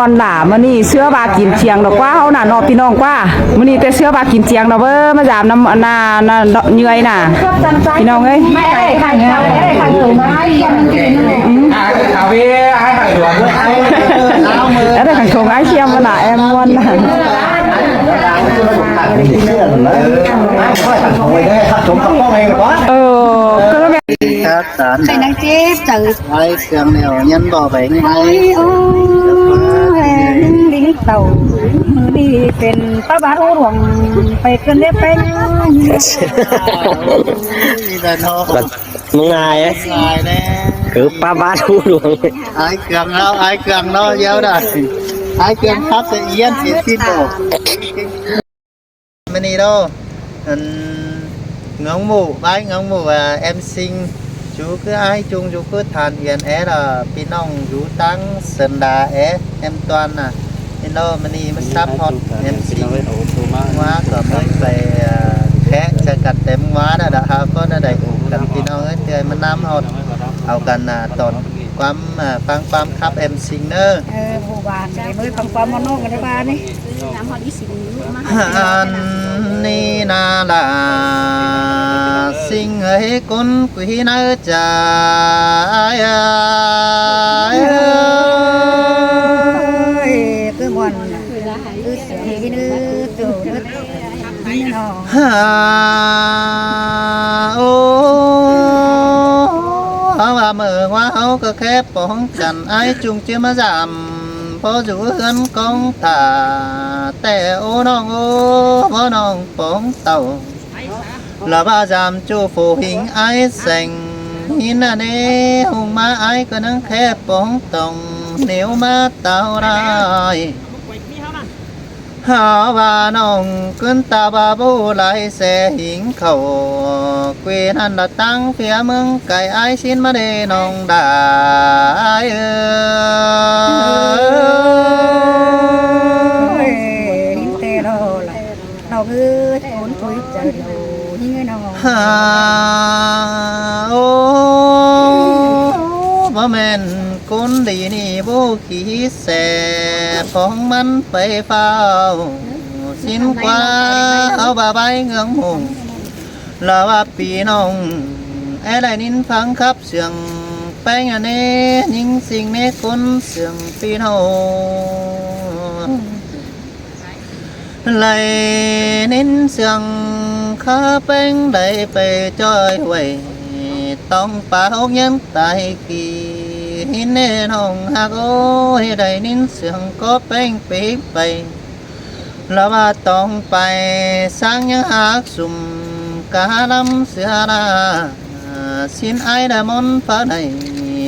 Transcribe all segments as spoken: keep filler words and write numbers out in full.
ꞌTọn lả ꞌmự ꞌnị ꞌsứa ꞌva kin chiêng đa ꞌquá ꞌháu ꞌnạ ꞌnọ ꞌpi ꞌnọng ꞌquá. ꞌMự ꞌnị ꞌtẹ ꞌsứa ꞌva kin chiêng đa báu ꞌmá dăm ꞌnặm ꞌnạ ꞌnặm ꞌnhưới ꞌnạ. ꞌPi ꞌnọng ới. Ơ, ꞌtẹ khẳng thông ái khiêm ꞌnạ em ꞌmuôn ꞌnạ. Ơ, ꞌcọ ꞌmí Khắp tán. Phải năng chết chữ. Ái kiêng nẻo nhắn bỏ bánh ai. Ôi, ôi, lính tàu. Đi tên tao bán ô ruộng. Phải cơn đếp bánh. Ui, là nó. Bật mưng ai ấy. Ai nè. Cứ pa bát hú đuông. Ái kiêng nó, ái kiêng nó, yau đà. Ái kiêng khắp sẽ yên sẽ xin đổ. ꞌMự ꞌnị đô, ăn, ngóng mụ, bái ngóng mụ, à, em sinh, chú cứ ái chung, chú cứ than hiền é là ꞌpi ꞌnọng, chú táng sân đà é, em Toàn à. ꞌMự ꞌnị đô, ꞌmự ꞌnị ꞌmá sắp hót em sinh. ꞌMá ꞌcọ ꞌmí phải, à, khé, cha cặt tém ꞌmá đã, đã ha, có đã đảy ủ cắn ꞌpi ꞌnọng ới, tươi ꞌmá ꞌnăm hót. Au căn, à, tỏn ꞌquám, à, ꞌphắng ꞌquám khắp em sinh ꞌnớ. Ơ, ꞌhụ ꞌva, ꞌmới ꞌphắng ꞌquám ꞌmá ꞌnọng ꞌnớ ꞌva ꞌnị. Ăn ꞌnị ꞌnạ lả, sinh ới ꞌcốn quí nớ chả ai ai. Ơi, cứ muôn, cứ sướng đi nữa, tù nữa. Hả, ô, hả, ꞌva ꞌmự ꞌngoá ꞌháu ꞌcọ khép póng chăn ái chung ꞌchí ꞌmá dăm. Báu dú ꞌhướn cóng thả, ꞌtẹ ô ꞌnọng ô, báu ꞌnọng póng tảu. Lả ꞌva dăm ꞌchu phủ hính ái seng, hín ꞌnạ ꞌnê, ꞌhung ꞌmá ái ꞌcọ ꞌnăng khép póng tỏng, ꞌnéo ꞌmá tảu đai. Hả ꞌva ꞌnọng ꞌcứn ta ꞌva báu lai se hính khảu, quê ꞌnặn lả ꞌtáng ꞌphía ꞌmướng cai ái sín ꞌmá đê ꞌnọng đà ái ơi. Ôi, hính tê lô lả. ꞌNọng ơi, ꞌcốn ꞌchớ đi, hính ơi ꞌnọng. Hả, ô, báu ꞌmen ꞌcốn đi ꞌnị báu khí se, phóng ꞌmắn pay phao, sín ꞌquá, au ꞌva bái ngưỡng mùng. Lả ꞌva ꞌpi ꞌnọng, é đảy ꞌnín ꞌphắng khắp sương, ꞌpéng ꞌnạ ꞌnê, ꞌnhính sinh ꞌmế ꞌcốn sương ꞌpi ꞌnọng. Đảy ꞌnín sương khá ꞌpéng đảy pay ꞌchoi huay, tong pá hốc nhắn tai kỉ, hín ꞌnê ꞌnọng ꞌhặc ôi, đảy ꞌnín sương ꞌcó ꞌpéng pí pay. Lả ꞌva tong pay sáng ꞌnhắng ꞌhặc sum cá ꞌlắm sia đa. Sín ái đa ꞌmón pá đảy,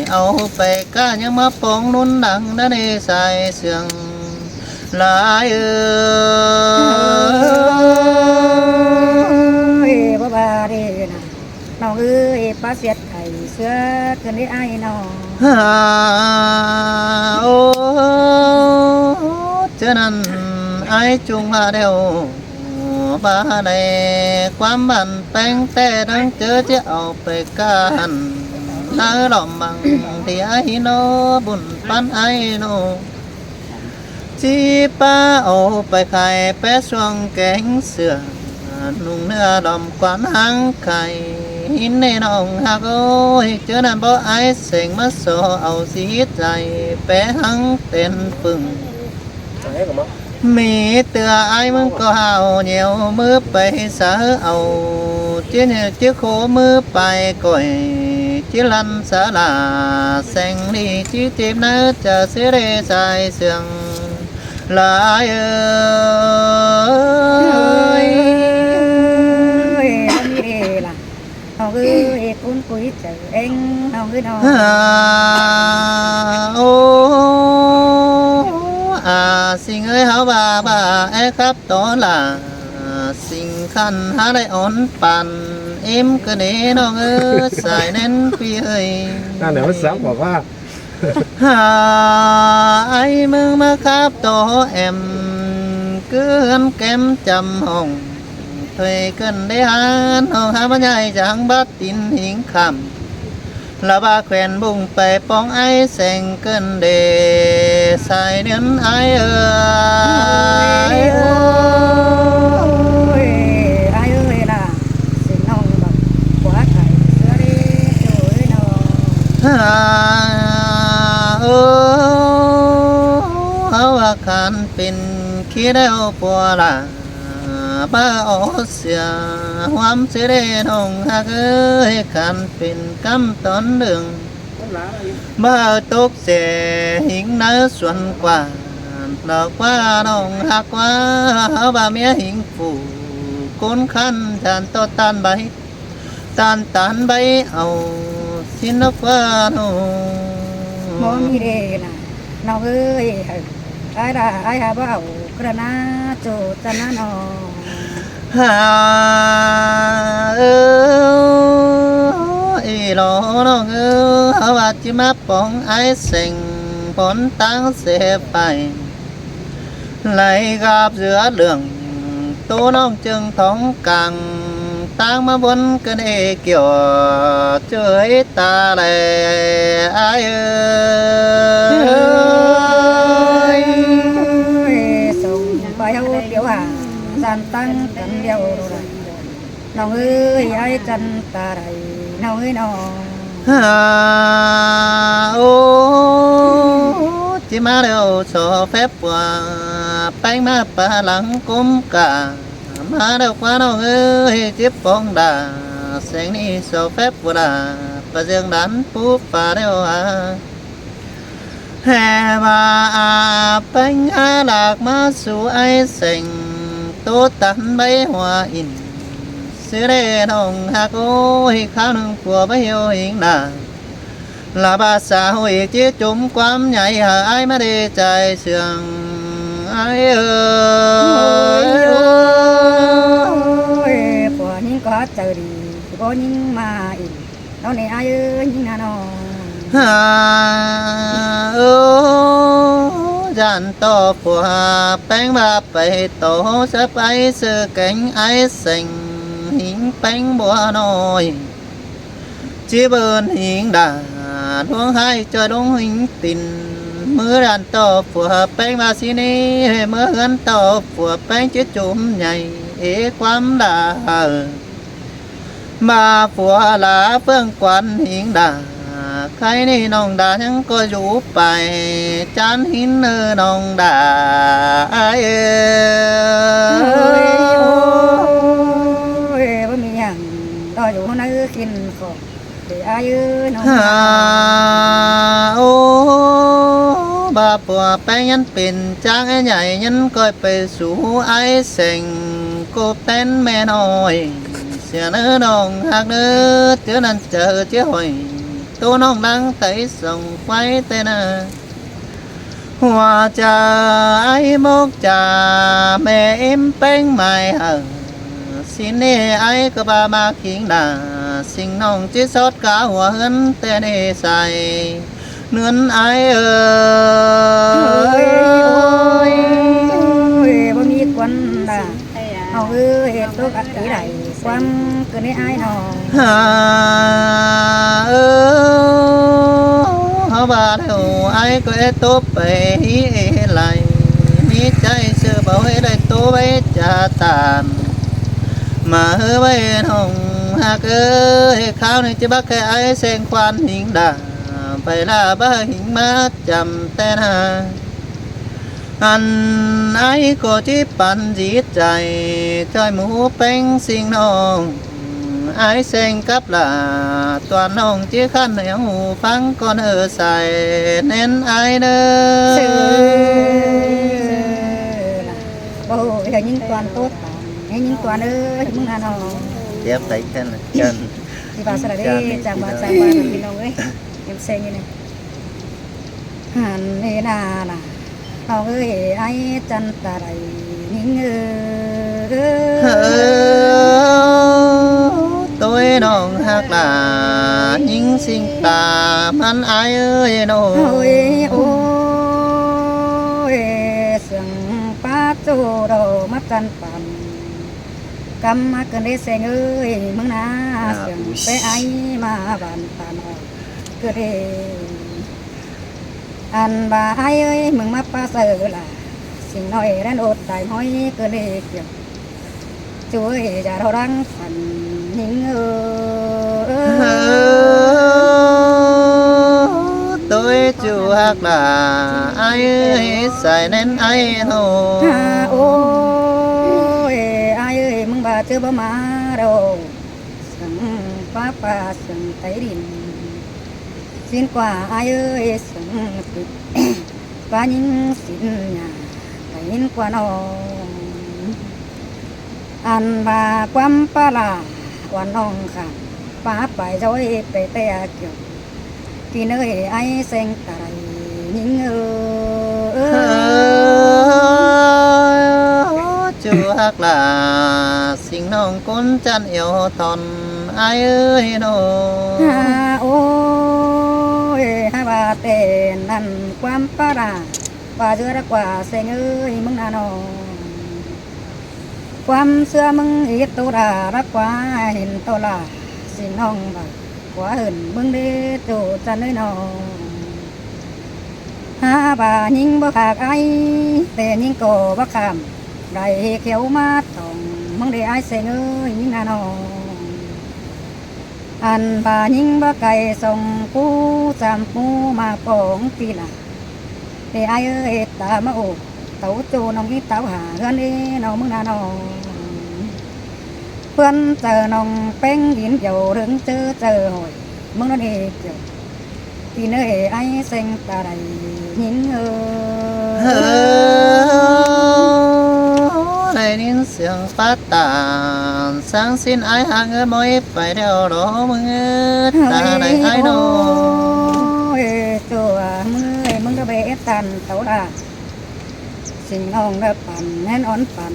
au pay cá ꞌnhắng ꞌmá póng ꞌnún đăng đá ꞌnê sai sương. Lả ái ơi, báu ꞌva đi ꞌnạ. ꞌNọng ơi, pá siết thảy sia cơn đế ái ꞌnọng. Hả, ô, ꞌchớ ꞌnặn ái chung ꞌva đeo, ꞌva đảy ꞌquám bản ꞌpéng ꞌtẹ ꞌnăng ꞌchớ ꞌchí au pay cá hẳn. Nớ lỏ măng đi ái ꞌnọ, bun pán ái ꞌnọ. ꞌChí pá au pay khai pé suông kéng sửa, nung ꞌnưa lỏm quán háng khai. Hín ꞌnê ꞌnọng ꞌhặc ôi, ꞌchớ ꞌnặn báu ái seng ꞌmá so au dí dạy pé háng ten phưng. ꞌMí ꞌtưa ái ꞌmướng ꞌcọ hảu ꞌnhẹo ꞌmứ pay sáư au, ꞌchí ꞌnhẹo ꞌchí khố ꞌmứ pay khỏi, ꞌchí lăn sáư lả seng đi ꞌchí chếp ꞌnớ chả ꞌsứ đê sai sương. Lả ái ơi. Ơi, ơi, ơi, lả. ꞌNọng ơi, ꞌcốn cúi chảy ꞌeng, ꞌnọng ơi ꞌnọng. Hả, ô, à, sinh ơi háo ꞌva ꞌva é khắp tó lả, sinh khăn há đảy ón pàn, êm ꞌcọ ꞌnê ꞌnọng ơi, sai ꞌnén ꞌpi ơi. ꞌNặn lả ꞌmá sắp bảo ꞌva. Hả, ái ꞌmướng ꞌmá khắp tó em, cứ ꞌhướn kém chăm hỏng, thuê cơn đế hán hỏng há ꞌmá nhai dáng bát tín hính khảm. ꞌLa ꞌva khen bung pay póng ai seng cơn đê sai ꞌnưn ai ơi. Ôi, ai ơi là xin nong bọc quá cải xưa đi rồi nó. Ha, ơ, ꞌva khan pên khi đeo pua là ba ó sia huam sia đê nong hák ơi, khan pên cắm tón đường ba tốc xe hính nớ xuân quà. Nó qua nong hák qua ba mía hính phủ cốn khăn dàn to tan báy, tan tan báy ẩu xin nó qua nong. Mô mi đê nà nong ơi hả. Ai đà ai hả báu ẩu kơ na chô chăn na nong. Ha, ơ, ê lo nong ơ, hả ꞌva ꞌchí ꞌmá póng ai seng bón táng xe phải. Lai gáp giữa đường tô nong chưng thóng căng táng ꞌmá bón cơn ê kiểu chới ta lai ai ơi. Ôi, sống bài hậu tiểu hàng gian tăng cắn đeo rồi. Nong ơi ai chăn ta đài nong ơi nong. Ha, ô, ꞌchí ꞌmá đeo so phép pua peng ꞌmá pa lăng cúm cả. ꞌMá đeo qua nong ơi ꞌchí póng đà seng ꞌnị so phép pua đà pa dươn đán pú pha đeo a. Hê ba a peng a lak ꞌmá su ai seng tô tán báy hua in. Sư đê nong hák ôi kháo nưng pua báy hiêu hính đà. ꞌLa ba sa hui ꞌchí chum quám nhay hả ai ꞌmá đê chai sương ai ơi. Ôi, pua hính có chau đi, pua hính ꞌmá in. Nó nê ai ơi, hính na nong. Ha, ơ, dàn to pua peng ba pay tô sắp ai sư kéng ai seng hính peng bua nôi. ꞌChí bơn hính đà ꞌluống hai ꞌchoi ꞌluống hính pin. ꞌMứ dàn to pua peng ba sí ꞌnị ꞌmứ dàn to pua peng ꞌchí chum nhay ê quám đà hả. Ba pua lá ꞌpương quan hính đà khay ꞌnị nong đà ꞌnhắng ꞌcọ dú pay chán hính ơ nong đà ai ơi. Ôi, báu mi hẳn đòi dú nớ khín khỏng. Ê ai ơi nong. Ha, ô, ba pua peng nhắn pên cháng é nhay nhắn ꞌcoi pay sú ai seng cô ten ꞌme ꞌnọi. Sia ꞌnớ nong hák ꞌnớ ꞌchớ ꞌnặn chaư ꞌchí hỏi tô nong đang tảy song quái tên a. Hua chaư ai mốc chaư ꞌme ím peng mai hả. Sính ê ai ꞌcọ ba ꞌmá khính đà sính nong ꞌchí sót cá hua ꞌhướn tên ê sai ꞌnưn ai ơi. Ôi, báu mi quan đà. Nong ơi, tốc ắt tí đảy quám cơn ê ai nong. Ha, ơ, hả ba đeo ai ꞌcọ é tốc pay hí ê lai. Mi chảy sư báu ê lai tốc báy chả tản. ꞌMá ơ báy nong hák ơi, kháo ꞌnị ꞌchí bác khe ai seng quan hính đà. Pay la bá hính ꞌmá chăm tên a. Ăn ai ꞌcọ ꞌchí păn dí chảy ꞌchoi mú peng sính nong. Ai seng cắp lả tuan nong ꞌchí khăn hẻo hủ phắng con ơ sai ꞌnén ai ꞌnớ. Sư. Báu hả, hơ ꞌnhính tuan tốc. Hơ ꞌnhính tuan ơ, ꞌmứng na nong. Tiếp tay chân, chân. Đi vào sao là đi, chàng vào, chàng vào, thì nong ơi. Em xe như này. Hẳn ê na na. Nong ơi ai chăn ta đảy ꞌnhính ơ. Tôi nong hák lả ꞌnhính sính ta ꞌmắn ai ơi nong. Ôi, ôi, sương pá chô đô ꞌmá chăn păn. Cắm ꞌmá cơn đê seng ơi, ꞌmứng na, à, sương pé ai ꞌmá bản păn ơi. ꞌcọ đi. Ăn ꞌva ải ơi, ꞌmứng ꞌmá ꞌpá saư ꞌlạ, sính ꞌnọi ꞌlẹn ốt tai ꞌhọi ꞌcọ đi kiẻo. ꞌChu ơi, dả ꞌhọ ꞌláng săn ꞌnhính ơi. Tôi ꞌchu ꞌhặc ꞌlạ, ải ơi, sai ꞌnén ải ꞌnọ. Ôi, ải ơi, ꞌmứng ꞌva ꞌchớ báu ꞌmá đâu. Sương ꞌpá ꞌpá sương Thái Bình. Sính ꞌquá ải ơi, sương ꞌpá ꞌnhính sính nhả, Thái Bình ꞌquá ꞌnọ. Ăn ꞌva ꞌquám ꞌpá ꞌlạ, ꞌquám ꞌnọng khảm, ꞌpá pay dối pay ꞌtẹ kiẻo. Kin ơi, ải seng ta đảy ꞌnhính ơi. ꞌChu ꞌhặc ꞌlạ, sính ꞌnọng ꞌcốn chăn iêu thon ải ơi ꞌnọ. Ôi, hák ꞌva ꞌtẹ ꞌnặn ꞌquám ꞌpá ꞌlạ, ꞌva dưa đá ꞌquá seng ơi ꞌmứng ꞌnặn ꞌnọ. ꞌQuám ꞌsứa ꞌmứng ꞌhịt tô đa đá ꞌquá hên tô ꞌlạ, sính ꞌnọng ꞌva ꞌquá hên ꞌmứng đé ꞌchu chăn ơi ꞌnọ. Hák ꞌva ꞌnhính báu khák ải, ꞌtẹ ꞌnhính ꞌcọ báu khảm, đảy ꞌhiếc khiêu ꞌmá tỏng ꞌmứng đé ải seng ơi ꞌnhính ꞌnặn ꞌnọ. Ăn ꞌva ꞌnhính báu cay song pú, sam pú ꞌmá pong ꞌpi ꞌlạ. Đé ải ơi, ta ꞌmá ổ, táo ꞌchu ꞌnọng ꞌí táo hả ꞌhướn đé ꞌnọng ꞌmứng ꞌnặn ꞌnọ. ꞌPhướn chaư ꞌnọng ꞌpéng ín dẻo ꞌlớng ꞌchớ chaư hỏi ꞌmứng ꞌnặn ꞌnị kiẻo. Kin ơi, ải seng ta đảy ꞌnhính ơi. Đảy ꞌnhính siêng pát tản, sáng sính ải ꞌhặc ꞌngớ ꞌmới pay đeo đo ꞌmứng ứt ta đảy ải ꞌnọ. Ôi, ꞌchu ꞌmứng ơi, ꞌmứng đé báu ết tản táo đa. Sính ꞌnọng đé păn ꞌhến ón păn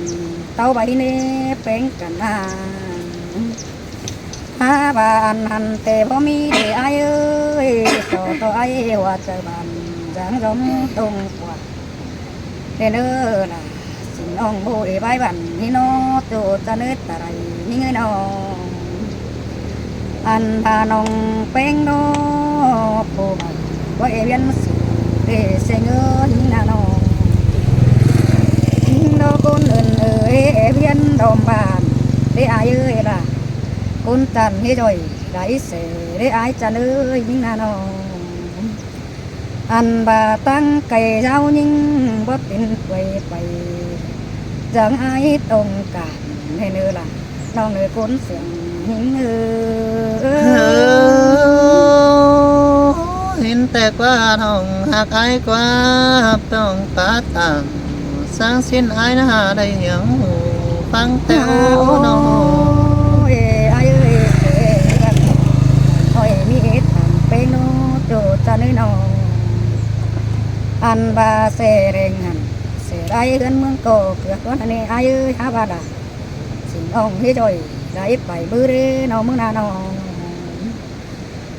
táo ꞌva hính ꞌpéng căn ꞌna. Hák ꞌva ăn hăn ꞌtẹ báu ꞌmí đé ải ơi, so tô ải hua chaư bản dáng dóm tông ꞌquá. Đé ꞌnớ ꞌlạ, sính ꞌnọng báu é bái bản hính ꞌnọ, ꞌchu chăn ơi ta đảy ꞌnhính ơi ꞌnọ. Ăn ꞌva ꞌnọng ꞌpéng ꞌnọ, cô bản ꞌva é ꞌviến sính đé seng ơi ꞌnhính ꞌnặn ꞌnọ. ꞌNhính ꞌnọ ꞌcốn ứn ơi, é ꞌviến đom bản đé ải ơi ꞌlạ. ꞌCốn chăn hế doi đảy sẻ đé ải chăn ơi ꞌnhính ꞌnặn ꞌnọ. Ăn ꞌva ꞌtáng cay dáo ꞌnhính báu tin quay pay, dáng ải tông cản ꞌnị ꞌnớ ꞌlạ, ꞌnọng ơi ꞌcốn siêng ꞌnhính ơi. Hên ꞌtẹ ꞌquá ꞌnọng ꞌhặc ải ꞌquá, hắp tông pát tản, sáng sính ải ꞌna đảy hiếng ꞌhụ ꞌphắng ꞌtẹ ꞌnọng. Ôi, ải ơi, ôi, ꞌmí ết tản ꞌpéng ꞌnọ, ꞌchu chăn ơi ꞌnọ. Ăn ꞌva sẻ ꞌlẹng hẳn, sẻ đảy ꞌhướn ꞌmướng ꞌcọ ꞌcứa ꞌquá ꞌnặn ꞌnị ải ơi, hák ꞌva đa. Sính ꞌnọng hế doi đảy pay báu đé ꞌnọng ꞌmứng ꞌnặn ꞌnọ.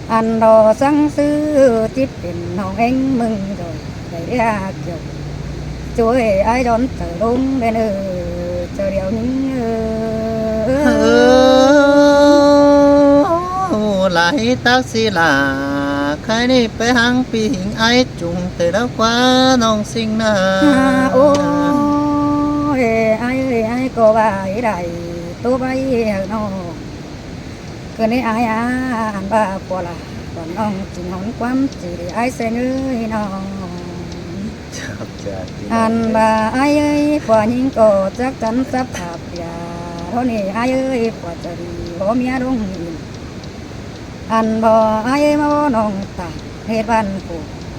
Ăn đo sáng ꞌsứ chếp pên ꞌnọng ꞌhéng ꞌmứng doi đảy đé kiẻo. ꞌChu ơi, ải đón chaư ꞌlống đen ơi, chaư điêu ꞌnhính ơi. Lai tắc sí ꞌlạ, khay ꞌnị pé háng ꞌpi hính ải chung tê đáo ꞌquá ꞌnọng sính ꞌna. Ôi, ải ơi, ải ꞌcọ ꞌva é đảy tô báu hảư ꞌnọng. ꞌCọ ꞌnị ải a, ăn ꞌva ꞌquá ꞌlạ, ꞌquá ꞌnọng ꞌchí hón ꞌquám ꞌchí đé ải seng ơi ꞌnọng. Ăn ꞌva ải ơi, ꞌquá ꞌnhính ꞌcọ chắc chắn sắp hạp pia. Thôi ꞌnị ải ơi, ꞌquá chaư đi báu ꞌmía ꞌlống ꞌnị. Ăn báu ải ơi ꞌmá ꞌnọng tản, ꞌhết ꞌván phủ,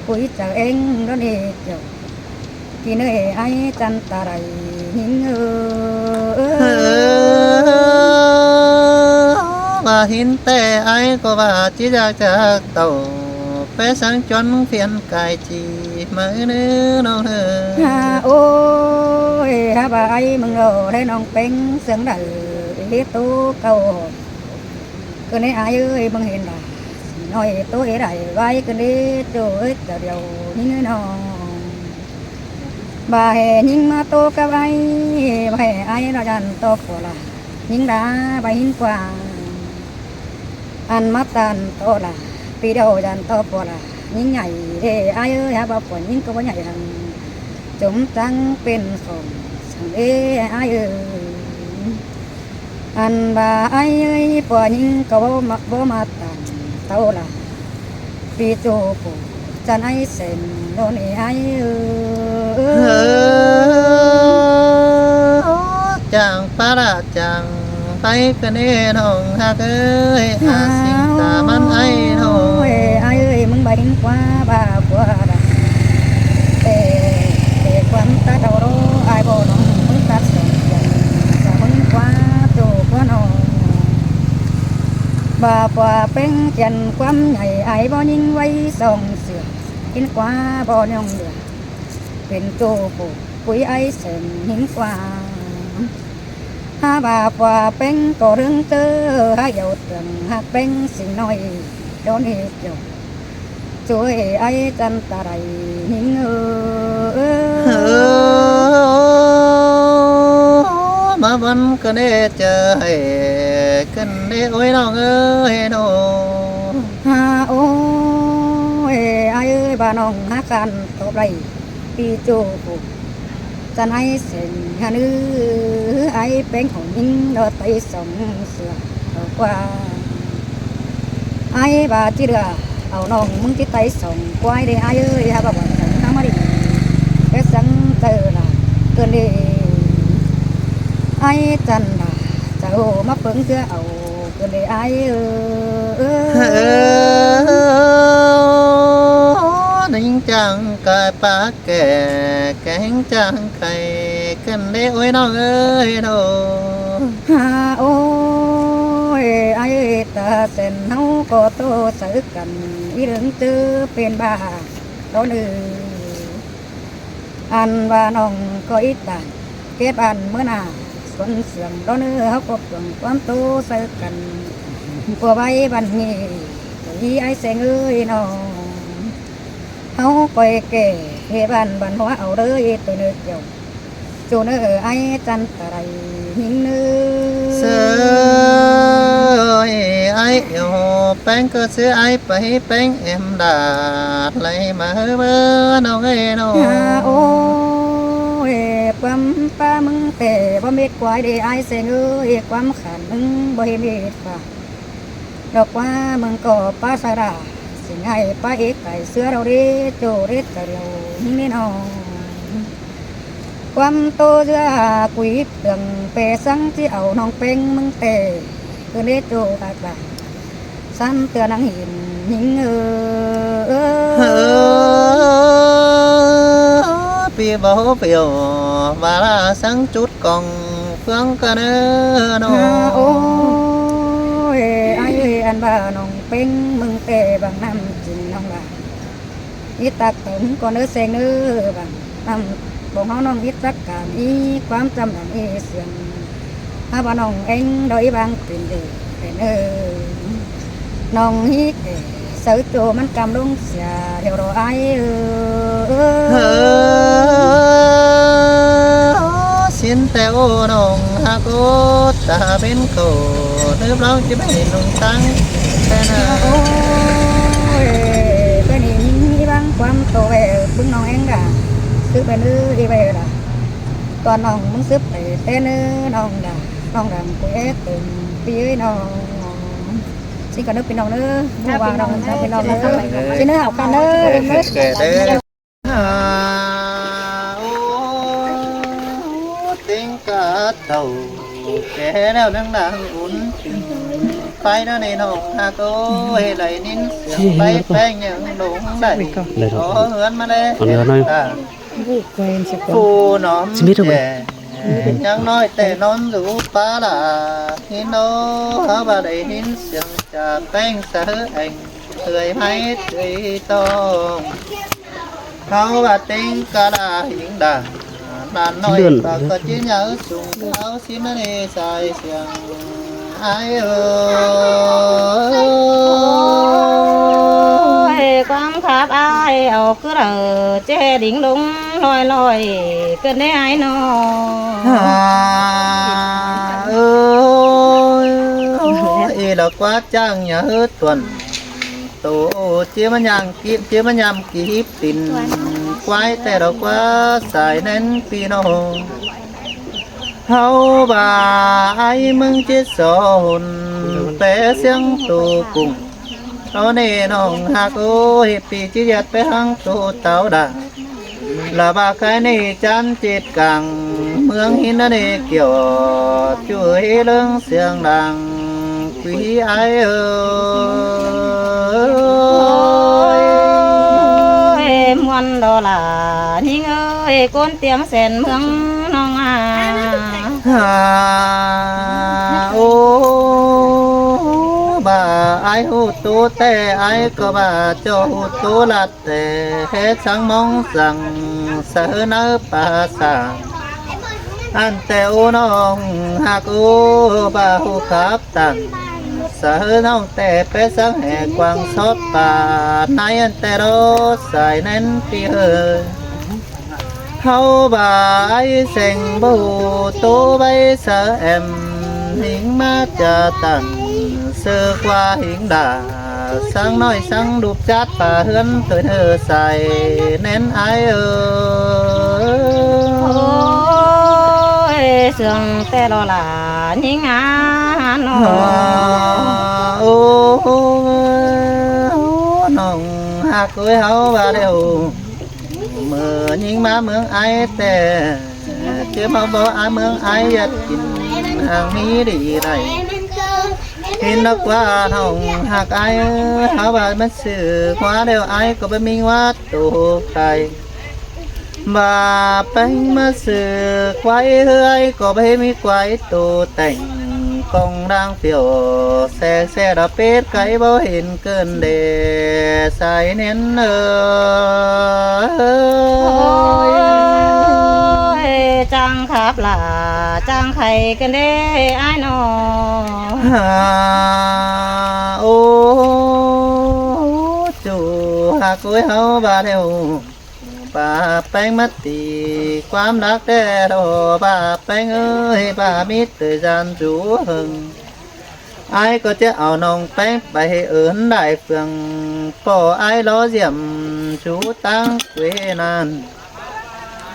cúi chaư ꞌhéng thôi ꞌnị kiẻo. Kin ơi, ải chăn ta đảy ꞌnhính ơi. ꞌVa hên ꞌtẹ ải ꞌcọ ꞌva ꞌchí ꞌdạk chác tảu, pé sáng ꞌchón phiên cai ꞌchí ꞌmá ứn ꞌnớ ꞌnọng ơi. Ôi, hák ꞌva ải ꞌmứng ꞌnọ đé ꞌnọng ꞌpéng sương đảy, ꞌhết tô ꞌcau. ꞌCọ ꞌnị ải ơi, ꞌmứng hên đa, sính ꞌnọi tô é đảy ꞌvạy ꞌcọ ꞌnị, ꞌchu ơi, chaư điêu ꞌnhính ơi ꞌnọng. ꞌVa hê ꞌnhính ꞌmá tô cắp ải, ꞌva hê ải ꞌnọ dản tô ꞌcọ ꞌlạ, ꞌnhính đa ꞌva hên ꞌquá. Ăn ꞌmá tản tô ꞌlạ, ꞌPi điêu dản ꞌto ꞌpọ lả ꞌnhính nhảy đê ải ơi, hák ꞌva ꞌpọ ꞌnhính ꞌcọ báu nhảy hăng. Chốm chắng pên khong săng đê ải ơi. Ăn ꞌva ải ơi, ꞌpọ ꞌnhính ꞌcọ báu ꞌmá, báu ꞌmá tản ꞌtau lả. ꞌPi ꞌchu phủ chăn ải sên ꞌnớ ꞌnị ải ơi. Chang pá lả chang pay ꞌcọ ꞌnị ꞌnọng ꞌhặc ơi, a sính ta ꞌmắn ải ꞌnọng. Ôi, ải ơi, ꞌmứng ꞌva ꞌhính ꞌquá ꞌva ꞌquá đa. Tê, tê ꞌquám tắt au đô, ải báu ꞌnọng ꞌmứng tắt sông dăng, sa ꞌmứng ꞌquá ꞌchu ꞌquá ꞌnọng. ꞌVa ꞌpọ ꞌpéng chăn ꞌquám nhảy ải báu ꞌnhính ꞌvạy sông sửa, ꞌhính ꞌquá báu ꞌnọng lửa. Pên ꞌchu phủ cúi ải sên ꞌhính ꞌquá. Hák ꞌva ꞌpọ ꞌpéng ꞌcọ ꞌlớng ꞌtớ, hák dẻo tương hák ꞌpéng sính ꞌnọi đón ꞌhị kiẻo. ꞌChu ơi, ải chăn ta đảy ꞌnhính ơi. ꞌMá bón ꞌcọ ꞌnị ꞌchớ ải ꞌcứn ꞌnị ôi ꞌnọng ơi ꞌnớ. Ha ôi, ải ơi, ꞌva ꞌnọng hák ăn tốc đảy. ꞌPi ꞌchu phủ chăn ải sên hả ꞌnứ, ải ꞌpéng hảư ꞌnhính đo tay sông sửa đo ꞌquá. Ải ꞌva ꞌchí đa au ꞌnọng ꞌmứng ꞌchí tay sông ꞌquá đê ải ơi, hák ꞌva ꞌquá sông hák ꞌmá đi. Ké săng ꞌchớ lả ꞌcứn đê ải chăn lả, chảu ꞌmá ꞌpớng ꞌchớ au ꞌcứn đê ải ơi. ꞌNính chang cai pá kẻ, kẻ ꞌhính chang cai ꞌcứn đê ôi ꞌnọng ơi ꞌnớ. Ha ôi, ải ơi, ta sên ꞌháu ꞌcọ ꞌtố sáư căn, í ꞌlớng ꞌtớ pên ꞌva đón ơi. Ăn ꞌva ꞌnọng ꞌcọ í tản kép ăn ꞌmứa nả, suôn sương đón ơi, ꞌháu ꞌcọ cuông ꞌquám ꞌtố sáư căn. ꞌCọ ꞌvạy băn ꞌnị, í ải sên ơi ꞌnọng. ꞌHáu ꞌcoi kẻ ꞌhế ꞌván văn hóa au đới tô ꞌnớ kiẻo. ꞌChu ꞌnớ ải chăn ta đảy ꞌnhính ꞌnớ. Sơ ơi, ải ꞌiu ꞌpéng ꞌcọ ꞌsứ ải pay ꞌpéng êm đa, lai ꞌmá ꞌhứ báu ꞌnọng ơi ꞌnớ. Ha ôi, ꞌquám ꞌpá ꞌmứng ꞌtẹ báu mết ꞌquái đê ải sên ơi, ꞌquám khăn ꞌmứng báu ꞌhế mết ꞌphạ. Đo ꞌquá ꞌmứng ꞌcọ ꞌpá sa đa, sính ải ꞌpá ế cai ꞌsứa đao đế, ꞌchu đế ta điêu ꞌnhính ꞌnị ꞌnọng. ꞌQuám ꞌtố ꞌdứa cúi tương pé săng ꞌchí au ꞌnọng ꞌpéng ꞌmứng ꞌtẹ, ꞌcứn đế ꞌchu ꞌhặc lả. Săn ꞌtưa ꞌnăng hên ꞌnhính ơ. ꞌPi báu phiêu ꞌva ꞌlạ săng chút cỏng ꞌphướng ꞌcọ ꞌnớ ꞌnọng. Ôi, ải ơi, ăn ꞌva ꞌnọng ꞌpéng ꞌmứng ꞌtẹ bang ꞌnặm kin ꞌnọng lả. Ít tắc tổng ꞌcọ ꞌnớ sên ꞌnớ bang ꞌnặm bông ꞌháu ꞌnọng ít tắc cản í ꞌquám chăm đăng ê siêng. Hák ꞌva ꞌnọng ꞌéng đo í bang pên đê pên ơ. ꞌNọng hí kẻ sáư ꞌchu ꞌmắn căm ꞌlống sia theo đó ải ơ. Sính ꞌtẹ ô ꞌnọng ꞌhặc ô ta pên ꞌcọ ꞌnớ ꞌlóng ꞌchí ꞌmá hên ꞌlống táng ꞌtẹ ꞌnớ. Ôi, ꞌpéng ꞌnị ꞌnhính í bang ꞌquám tô ꞌvẹ ꞌpứng ꞌnọng ꞌéng đa. Sứp ꞌvẹ ꞌnớ í ꞌvẹ đa. Tuan ꞌnọng ꞌmứng sứp ꞌtẹ ꞌtẹ ꞌnớ ꞌnọng đa. ꞌNọng đa cúi é tưng ꞌpi ơi ꞌnọng. Sính ꞌcọ ꞌnớ ꞌpi ꞌnọng ꞌnớ. ꞌMú ꞌva ꞌnọng ꞌchá ꞌpi ꞌnọng ꞌnớ. Sính ꞌnớ hảư căn ꞌnớ. Ơ, ơ, ơ, ơ, ơ, ꞌtếng cá tàu ké ꞌlẹo ꞌnưng đang ún pay ꞌnớ ꞌnị ꞌnọng ꞌhặc ô. Ê, đảy ꞌnín sương pay ꞌpéng ꞌnhắng ꞌlống đảy. Có ꞌhướn ꞌmá đé. Phủ nóm đé. ꞌNhắng ꞌnọi ꞌtẹ ꞌnón dú pá lả. ꞌHín ꞌnớ hák ꞌva đảy ꞌnín sương chả ꞌpéng sa ꞌhứ eng. Tưới máy tưới tông. Háo ꞌva ꞌtếng cá đa ꞌhính đa. Đàn ꞌnọi ꞌva ꞌcọ ꞌchí nháư sung áo sính ꞌnớ ꞌnị sai siêng. Ải ơ. Ôi, ꞌquám khắp ải au ꞌcứ đaư ꞌchí đính ꞌlống ꞌloi ꞌloi ꞌcứn đế ải ꞌnọng. Ơ, ơ, ơ, ê, lỏ ꞌquá chang nháư tuần. Tô ꞌchí ꞌmá ꞌnhắng kip, ꞌchí ꞌmá ꞌnhắng kip tin, ꞌquái ꞌtẹ lo ꞌquá sai ꞌnén ꞌpi ꞌnọng. ꞌHáu ꞌva ải ꞌmướng ꞌchí so hôn, pé siếng tô cúng. Ók ꞌnị ꞌnọng ꞌhặc ꞌhới, ꞌpi ꞌchí ꞌdệt pé ꞌhăng tô táo đa. Lả ꞌva khái ꞌnị chăn chếp cang, ꞌmướng ꞌhịn ꞌnị kiẻo, ꞌchu ꞌhí ꞌlớng siêng đang, quí ải ới. Ôi, ꞌmuôn lo lả ꞌnhính ơi, ꞌcốn tiếng sen ꞌmướng ꞌnọng a. Ha, ô, ꞌva ải ꞌhụ tô ꞌtẹ, ải ꞌcọ ꞌva ꞌchọ ꞌhụ tô lắt ꞌtẹ, hét săng ꞌmóng săng, sáư ꞌnặn ꞌpá săng. Ăn ꞌtẹ ô ꞌnọng ꞌhặc ới, ꞌva ꞌhụ khắp tăn, sáư ꞌnọng ꞌtẹ pé săng hé quảng sót ꞌpá, ꞌnái ăn ꞌtẹ lo sai ꞌnén ꞌpi ới. ꞌHáu ꞌva ải seng báu ꞌhụ tô ꞌvạy sáư em, ꞌhính ꞌmá ꞌchạ tăn, ꞌsớ ꞌquá ꞌhính đa, săng ꞌnọi săng đup chát ꞌpá ꞌhướn ꞌtoi ꞌnớ sai ꞌnén ải ới. Ôi, siêng ꞌtẹ lo lả ꞌnhính a ꞌnọ. Ha, ô, ꞌnọng ꞌhặc ới, ꞌháu ꞌva ꞌlẹo ꞌmự ꞌnhính ꞌmá ꞌmướng ải ꞌtẹ, ꞌchí ꞌmá bók ải ꞌmướng ải ꞌdệt kin ꞌhăng ꞌmí đi đảy. ꞌHính ꞌnọ ꞌquá ꞌnọng ꞌhặc ải, ꞌháu ꞌva ꞌmá ꞌsự ꞌquái ꞌlẹo ải ꞌcọ báu ꞌmí ꞌquái tô cai. ꞌVa ꞌpéng ꞌmá ꞌsự ꞌquái ꞌhới ải ꞌcọ báu ꞌmí ꞌquái tô tẻng, cong đang phiêu sek sek đa pết cáy báu hên ꞌcợn đê sai ꞌnén ới. Ôi, chắng khắp lả, chắng khay ꞌcợn đê ải ꞌnọ. Ha, ô, ꞌchu ꞌhặc ới, ꞌháu ꞌva ꞌlẹo ꞌva ꞌpéng ꞌmá ti ꞌquám lắc ꞌtẹ lo, ꞌva ꞌpéng ới, ꞌva ꞌmí thời gian dú hơng, ải ꞌcọ ꞌchí au ꞌnọng ꞌpéng pay ứn đảy phường, ꞌpọ ải lo diêm dú ꞌtáng quê ꞌnặn.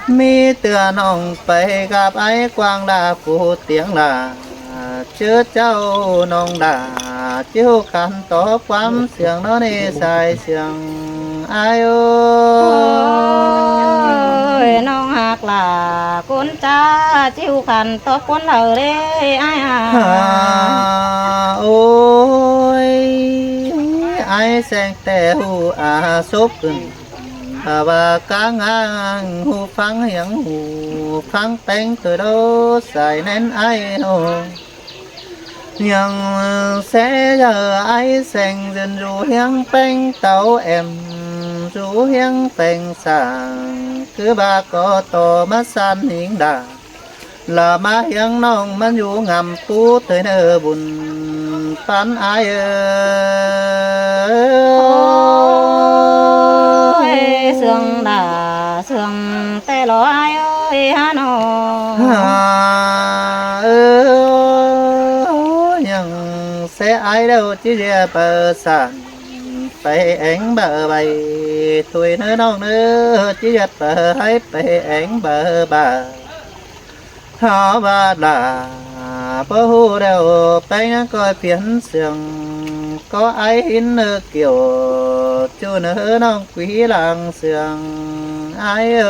ꞌMí ꞌtưa ꞌnọng pay gắp ải quảng lả phủ tiếng lả, ꞌchớ ꞌchạu ꞌnọng lả ꞌchí ꞌhụ khăn tó ꞌquám siêng ꞌnọ ꞌnị sai siêng ải ới. Ôi, ꞌnọng ꞌhặc lả ꞌcốn ꞌchạ ꞌchí ꞌhụ khăn tó ꞌcốn đaư đê ải a. Ha, ôi, ải seng ꞌtẹ ꞌhụ a sốp ꞌcứn. ꞌVa ꞌva cáng ꞌhăng ꞌhụ ꞌphắng ꞌhiếng ꞌhụ ꞌphắng ꞌpéng ꞌtoi lo sai ꞌnén ải ới. ꞌNhắng ꞌsớ ꞌchạư ải seng dươn dú ꞌhiếng ꞌpéng táo em, dú ꞌhiếng ꞌpéng sảng, cứ ꞌva ꞌcọ ꞌto ꞌmá san ꞌhính đa. Lả ꞌmá ꞌhiếng ꞌnọng ꞌmắn dú ngắm pú ꞌtoi ꞌnớ bun pắn ải ới. Ôi, siêng đa siêng ꞌtẹ lo ải ới ha ꞌnọ. Ha, ơ, ꞌnhắng ꞌsớ ải ꞌlẹo ꞌchí ꞌdệt pay san pay ꞌhéng báu pay, ꞌtoi ꞌnớ ꞌnọng ꞌnớ, ꞌchí ꞌdệt pay ꞌhạy pay ꞌhéng báu pay. ꞌHáu ꞌva lả báu ꞌhụ ꞌlẹo ꞌpéng ꞌcoi phiến siêng, ꞌcọ ải ꞌhịn ꞌnớ kiẻo, ꞌchu ꞌnớ ꞌnọng quí lăng siêng ải ới.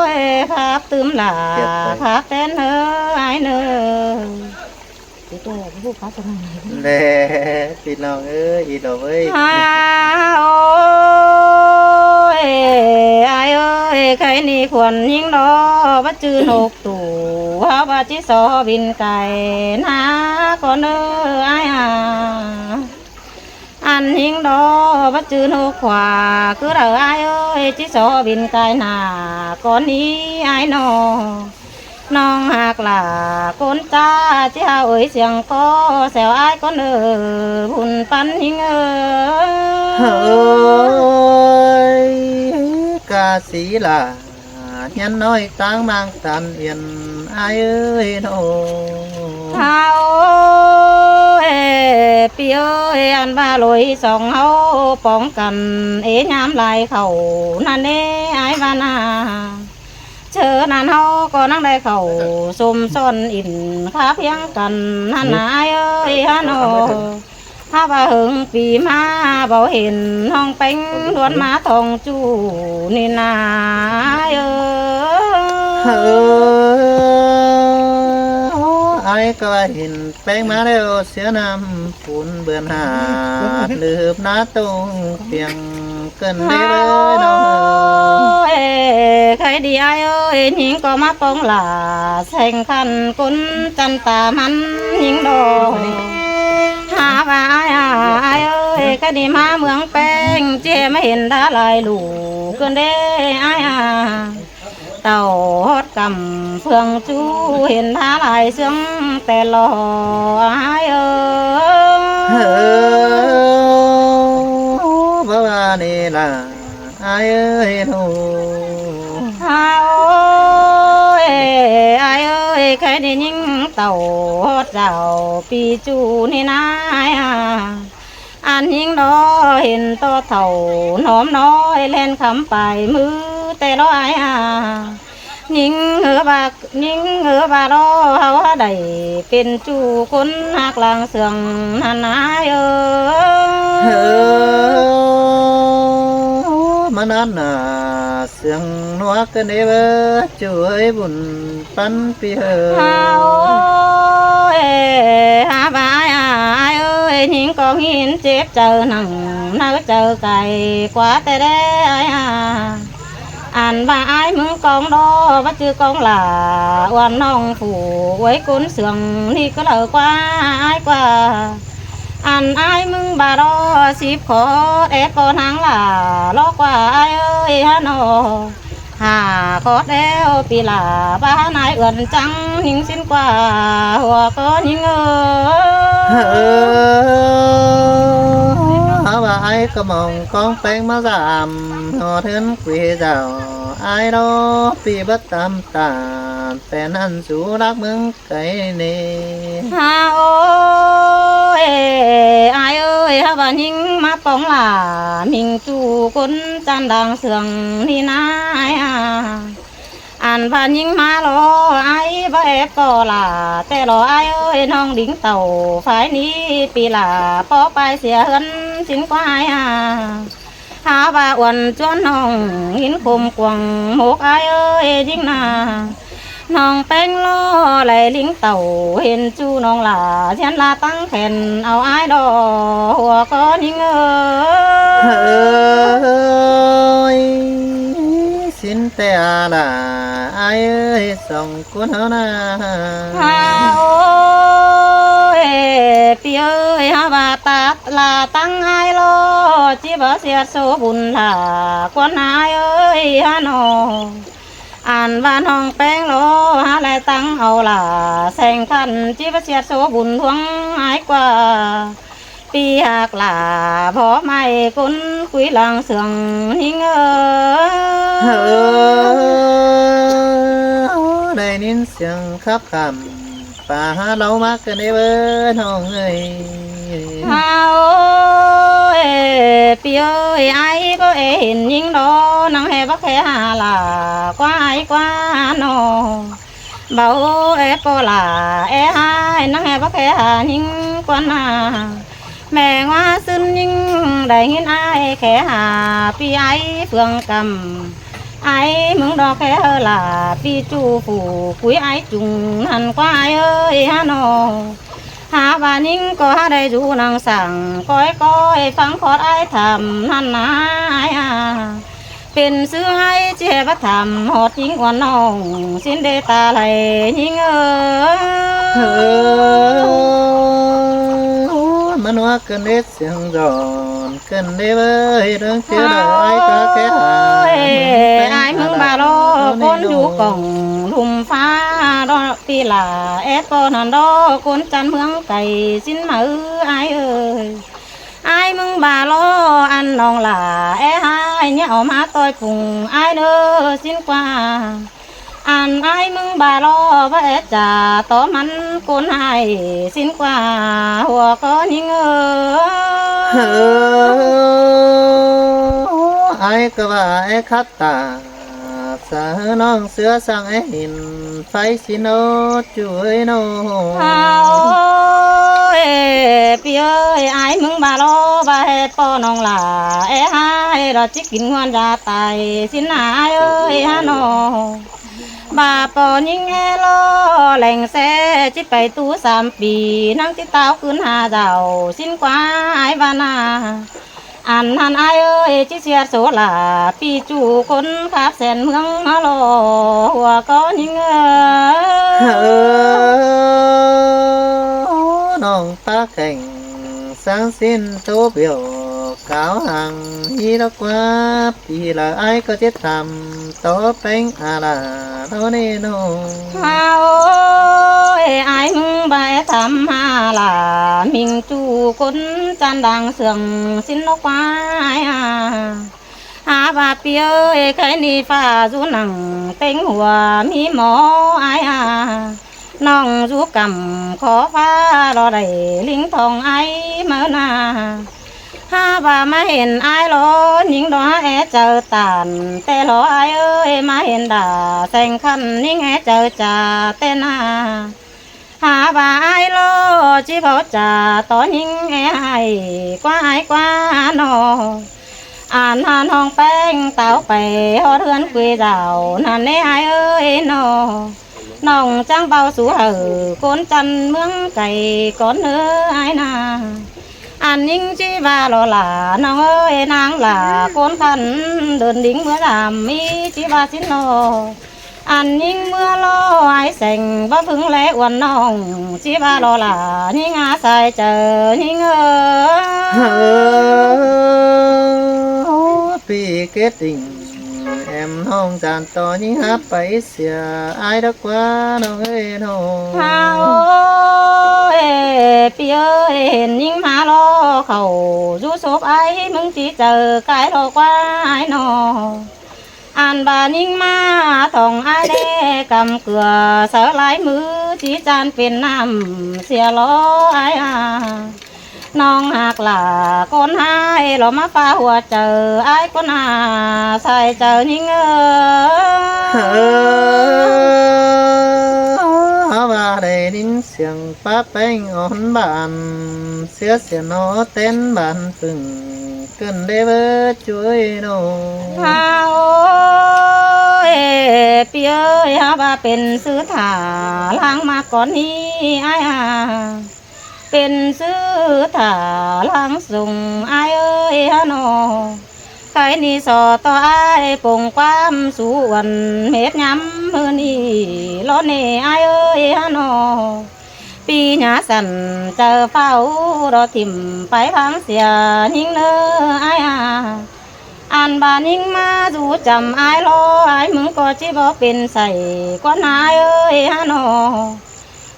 Ôi, khắp tứm lả, khắp ꞌtén ꞌnớ ải ꞌnớ. Đe, ꞌpi ꞌnọng ới, ꞌi lo ới. Ha, ôi, ải ới, khay ꞌnị khuôn ꞌnhính lo báu ꞌchư ꞌnộc tủ, ꞌháu ꞌva ꞌchí so vin cai ꞌnạ ꞌcốn ꞌnớ ải a. Ăn ꞌnhính lo báu ꞌchư ꞌnộc khua, cứ đaư ải ới, ꞌchí so vin cai ꞌnạ ꞌcốn ꞌnị ải ꞌnọ. ꞌNọng ꞌhặc lả ꞌcốn ꞌchạ ꞌchí hảư ới siêng ꞌcọ, sẻo ải ꞌcốn ꞌnớ bun pắn ꞌnhính ới. Ơi, ca sĩ lả ꞌhiến ꞌnọi ꞌtáng ꞌmáng tăn yên ải ới ꞌnọ. Hao ơi, pi ơi, ăn ꞌva ꞌlôi song ꞌháu pong căn, ê ꞌnhám lai khảu ꞌnặn ê, ải ꞌva ꞌna. ꞌChớ ꞌnặn ꞌháu ꞌcọ ꞌnăng đảy khảu sôm son in khá ꞌphiếng căn ꞌnặn ꞌna ải ơi hả ꞌnọ. Hák ꞌva hưng pi ꞌmá báu hên ꞌnọng ꞌpéng ꞌluôn ꞌmá thong ꞌchu ꞌnị ꞌna ải ơi. Ải ꞌcọ ꞌva hên ꞌpéng ꞌmá ꞌlẹo sia ꞌnặm phun bươn hạt lưp ꞌná tông piêng. Cơn đế bơ ꞌnọng ơi, khay đi ải ơi, ꞌnhính ꞌcọ ꞌmá pong lả seng khăn ꞌcốn chăn ta ꞌmắn ꞌnhính đo. Hák ꞌva ải à, ải ơi, khay đi ꞌmá ꞌmướng ꞌpéng, ꞌchí ꞌmá hên đá lai lủ cơn đế ải à. Tảu ꞌhọt căm phương ꞌchu hên đá lai ꞌsướng ꞌtẹ lo ải ơi. Báu ꞌva ꞌnị lả ải ơi ꞌnọ. Hao ơi, ải ơi, khay đi ꞌnhính tảu ꞌhọt dảo pi ꞌchu ꞌnị ꞌna ải à. Ăn ꞌnhính đo hên ꞌto thảu ꞌnóm ꞌnọi ꞌlen khắm pay ꞌmứ ꞌtẹ lo ải à. ꞌNhính ꞌhứ ꞌva, ꞌnhính ꞌhứ ꞌva lo ꞌháu hák đảy pên ꞌchu ꞌcốn ꞌhặc lăng sương ꞌnặn ải ơi. ꞌMá ꞌnặn ꞌna sương ꞌnua cơn đế bơ ꞌchu ơi bun ꞌpắn pi ơi. Hao ơi, hák ꞌva ải à, ải ơi, ꞌnhính ꞌcọ ꞌnghín chếp chaư nẳng ꞌnặn chaư cai ꞌquá ꞌtẹ đé ải à. Ăn ꞌva ải ꞌmứng cong đo ꞌva ꞌchư cong lả uôn ꞌnọng phủ uối ꞌcốn sương ꞌnị ꞌcứ lau ꞌquá ải ꞌquá. Ăn ải ꞌmứng ꞌva lo síp khót ép ꞌcọ ꞌnáng lả lo ꞌquá ải ơi hả ꞌnọ. Hả khót eo pi lả ꞌva ꞌnái uôn chắng ꞌnhính ꞌsịn ꞌquá hua ꞌcọ ꞌnhính ơi. Hák ꞌva ải ꞌcọ mong cong ꞌpéng ꞌmá dăm ꞌhọt ꞌhướn quí dảo ải lo pi bớt tăm tản ꞌtẹ ꞌnặn dú lác ꞌmướng cai ꞌnị. Hao ơi, ải ơi, hák ꞌva ꞌnhính ꞌmá pong lả ꞌmính ꞌchu ꞌcốn chăn đang sương ꞌnị ꞌna ải à. Ăn ꞌva ꞌnhính ꞌmá lo ải báu ép ꞌcọ lả ꞌtẹ lo ải ơi, ꞌnọng đính tảu phái ꞌnị pi lả ꞌpó pay sia ꞌhướn ꞌsịn ꞌquá ải à. Hák ꞌva uôn ꞌchuôn ꞌnọng ꞌhính khôm cuông mốc ải ơi ꞌnhính ꞌna. ꞌNọng ꞌpéng lo đảy lính tảu hên ꞌchu ꞌnọng lả ꞌdiến la tắng khen au ải đo hua ꞌcọ ꞌnhính ơi. Ơi, ꞌsịn ꞌtẹ a lả ải ơi song ꞌcốn ꞌháu ꞌna. Hao ơi, pi ơi, hák ꞌva ta la tắng ải lo ꞌchí báu sia sô bun lả ꞌquá ꞌna ải ơi hả ꞌnọ. Ăn ꞌva ꞌnọng ꞌpéng lo hák lai tắng au lả seng khăn ꞌchí báu sia sô bun ꞌluống ải ꞌquá. Pi ꞌhặc lả bók ꞌmạy ꞌcốn quí lăng sương ꞌnhính ơi. Đảy ꞌnín siêng khắp khăm pá há lau ꞌmá cơn đế bơ ꞌnọng ơi. Hao ơi, pi ơi, ải báu é hên ꞌnhính đo ꞌnăng ꞌhế báu khe hả lả ꞌquá ải ꞌquá ꞌnọ. Báu é ꞌpo lả é hák ꞌnăng ꞌhế báu khe hả ꞌnhính ꞌquá ꞌna. ꞌMẹ ꞌngoá ꞌsứn ꞌnhính đảy ꞌnghín ải khe hả pi ải phương căm. Ải ꞌmứng đo khe hả lả pi ꞌchu phủ quí ải chung ꞌnặn ꞌquá ải ơi hả ꞌnọ. Hák ꞌva ꞌnhính ꞌcọ hả đảy dú ꞌnăng sảng ꞌcoi ꞌcoi phắng khót ải tham ꞌnặn ꞌna ải à. Pên ꞌsướng ải ꞌchí ꞌhế báu tham ꞌhọt ꞌnhính uôn ꞌnọng ꞌsịn đé ta lai ꞌnhính ơi. ꞌMắn ꞌhua cơn đế siêng dọn cơn đế bơ ꞌhế ꞌlớng ꞌchớ đảy ải ꞌcọ khe hả. Ơi, ải ꞌmứng ba lo ꞌcốn dú cỏng ꞌlum phá đo pi lả ép ꞌcọ ꞌnặn đo ꞌcốn chăn ꞌmướng cay ꞌsịn máư ải ơi. Ải ꞌmứng ba lo ăn ꞌnọng lả é hả ꞌnhá au ꞌmá ꞌtoi phung ải ꞌnớ ꞌsịn ꞌquá. Ăn ải ꞌmứng ꞌva lo ꞌva é ꞌchạ tó ꞌmắn ꞌcốn ải ꞌsịn ꞌquá ꞌhua ꞌcọ ꞌnhính ới. Ải ꞌcọ ꞌva é khắt ta sa ꞌnọng ꞌsứa săng é hin pháy ꞌsịn ꞌnớ ꞌchu ới ꞌnớ. Hao ới, ꞌpi ới, ải ꞌmứng ꞌva lo ꞌva ꞌhế ꞌpo ꞌnọng lả é ꞌhại ꞌlọt ꞌchí kin ꞌnguôn da tai ꞌsịn ꞌnớ ải ới hả ꞌnớ. ꞌVa ꞌpo ꞌnhính é lo leng ꞌsé ꞌchí pay ꞌtú sam pi ꞌnăng ꞌchí táo ꞌcứn ha dau ꞌsịn ꞌquá ải ꞌva ꞌnớ. Ăn ꞌnặn ải ới ꞌchí sia sô lả ꞌpi ꞌchu ꞌcốn khắp sen ꞌmướng ꞌmá lo ꞌhua ꞌcọ ꞌnhính ới. ꞌNọng ꞌpá kheng săng ꞌsịn ꞌtố bẻo cáo hăng ꞌhí ꞌlọ ꞌquá ꞌpi lả ải ꞌcọ ꞌchí tham tó ꞌpéng a lả ꞌnớ ꞌnị ꞌnớ. Hao ới, ải ꞌmứng ꞌva é tham ha lả ꞌmính ꞌchu ꞌcốn ꞌchăn đang sương ꞌsịn ꞌnớ ꞌquá ải a. Hả ꞌva ꞌpi ới, khay ꞌnị ꞌphạ dú nẳng ꞌtếng hua ꞌmí mo ải a. ꞌNọng dú căm khó ꞌphạ lo đảy ꞌlính thong ải ꞌmá ꞌnớ. Hả ꞌva ꞌmá hên ải lo ꞌnhính đó é chaư tản ꞌtẹ lo ải ới ꞌmá hên đa seng khăn ꞌnhính é chaư ꞌchạ ꞌtẹ ꞌnớ. Hả ꞌva ải lo ꞌchí báu ꞌchạ tó ꞌnhính é ꞌhại ꞌquá ải ꞌquá ꞌnớ. Ăn ꞌnặn ꞌhong ꞌpéng táo pay hót ꞌhướn quí dảo ꞌnặn é ải ới ꞌnớ. ꞌNọng chắng báu sú hảư ꞌcốn ꞌchăn ꞌmướng cay cón ới ải ꞌnớ. Ăn ꞌnhính ꞌchí ꞌva lo lả ꞌnọng ới ꞌnáng lả ꞌcốn khăn đươn đính ꞌmứa dăm ꞌmí ꞌchí ꞌva ꞌsịn lo. Ăn ꞌnhính ꞌmứa lo ải seng báu ꞌpứng lé uôn ꞌnọng ꞌchí ꞌva lo lả ꞌnhính a sai chaư ꞌnhính ới. ꞌPi kết tình em ꞌnọng dản tó ꞌnhính hắp pay sia ải đắc ꞌquá ꞌnọng ới ꞌnớ. Hao ới, ꞌpi ới, hên ꞌnhính ꞌmá lo khảu dú sốp ải ꞌmứng ꞌchí chaư cai lo ꞌquá ải ꞌnớ. Ăn ꞌva ꞌnhính ꞌmá thong ải ꞌnị căm ꞌcứa sáư lai ꞌmứ ꞌchí ꞌchăn pên ꞌnặm sia lo ải a. ꞌNọng ꞌhặc lả ꞌcốn ꞌhại lo ꞌmá ꞌphạ ꞌhua chaư ải ꞌcốn a sai chaư ꞌnhính ới. Hả ꞌva đảy ꞌnhính siêng ꞌpá ꞌpéng ón bản sia sia ꞌnớ tén bản phưng cơn đế bớt chuối ꞌnớ. Hao ới, ꞌpi ới, hả ꞌva pên ꞌsứ thả ꞌláng ꞌmá cón ꞌnị ải a. Pên ꞌsứ thả ꞌláng sung ải ới hả ꞌnớ. Khay ꞌnị so tó ải pông ꞌquám sú uôn mết nhắm ꞌmự ꞌnị lo ꞌnị ải ới hả ꞌnớ. ꞌPi nhá săn chaư ꞌphạo đó thỉm pay ꞌphắng sia ꞌnhính ꞌnớ ải a. Ăn ꞌva ꞌnhính ꞌmá dú chăm ải lo ải ꞌmứng ꞌcọ ꞌchí báu pên sai ꞌquá ꞌnớ ải ới hả ꞌnớ.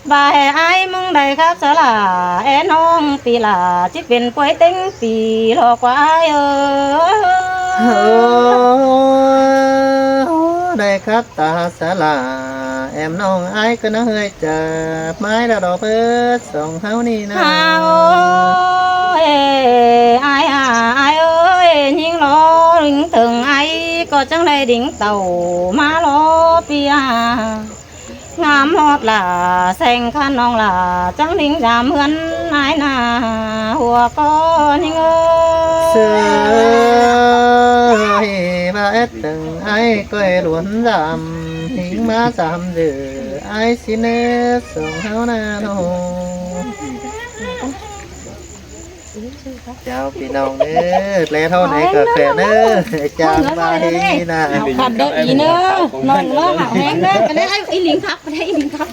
ꞌVa hê ải ꞌmứng đảy khắp sáư lả é ꞌnọng ꞌpi lả ꞌchí pên ꞌpuối ꞌtếng ꞌpi lo ꞌquá ải ới. Đảy khắp ta sáư lả em ꞌnọng ải ꞌcọ ꞌnhắng ꞌhưi chả ꞌmái đa đo bớt song ꞌháu ꞌnị ꞌnớ. Hao ới, ải a, ải ới, ꞌnhính lo đính thưng ải ꞌcọ chắng đảy đính tảu ꞌmá lo ꞌpi a. Ngắm ꞌhọt lả seng khăn ꞌnọng lả chắng đính dăm ꞌhướn ải ꞌnớ ꞌhua ꞌcọ ꞌnhính ới. Sửa hì ꞌva ét tưng ải ꞌcọ luôn dăm ꞌnhính ꞌmá dăm dử ải ꞌsịn ꞌnớ song ꞌháu ꞌnớ ꞌnớ. Chào ꞌpi ꞌnọng ꞌnớ, lé ꞌthó đảy cà phê ꞌnớ, chào ꞌva hì ꞌnớ. Khăn đéo ý ꞌnớ, ꞌnọng ꞌnớ hảo hén ꞌnớ, cái đấy ý lính khắp, cái đấy ý lính khắp.